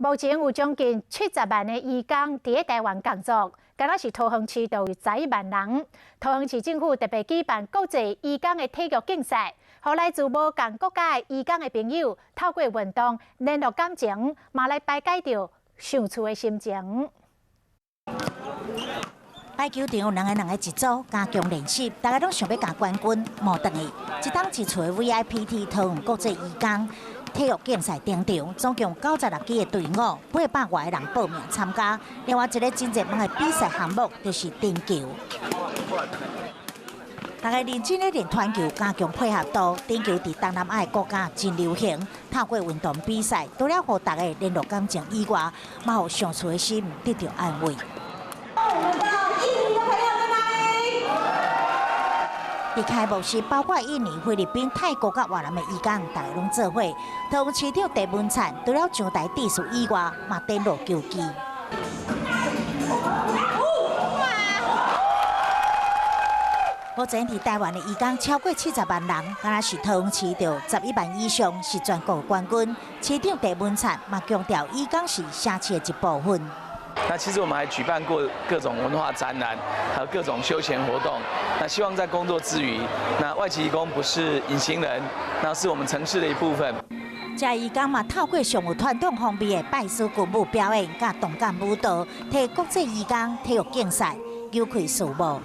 目前有將近70萬的移工佇咧台灣工作，敢若是桃園市就有11萬人。桃園市政府特別舉辦國際移工的體育競賽，予來自無仝國家的移工的朋友透過運動聯絡感情，嘛來排解著想厝的心情。排球場兩个人的一組加強練習，大家攏想欲共冠軍無轉去。這冬一厝的 VIPT 桃園國際移工體育競賽登場，總共96支的隊伍，800外个人報名參加。另外一个真熱門的比賽項目就是擲球。大家認真咧練傳球，加強配合度。擲球佇東南亞國家真流行。透過運動比賽，除了予大家聯絡感情以外，嘛予想厝的心得著安慰。我們的印尼的朋友在哪裡？佇開幕式，包括印尼、菲律賓、泰國佮越南的移工，大家攏做伙。桃園市長鄭文燦除了上台致辭以外，嘛展露球技。目前佇台灣的移工超過70萬人，敢若是桃園市就11萬以上，是全國冠軍。市長鄭文燦嘛強調，移工是城市的一部分。那其實我們還舉辦過各種文化展覽，還有各種休閒活動。那希望在工作之餘，那外籍移工不是隱形人，那是我們城市的一部分。這移工嘛透過上有傳統風味的拜師軍舞表演，佮動感舞蹈，替國際移工體育競賽扭開序幕。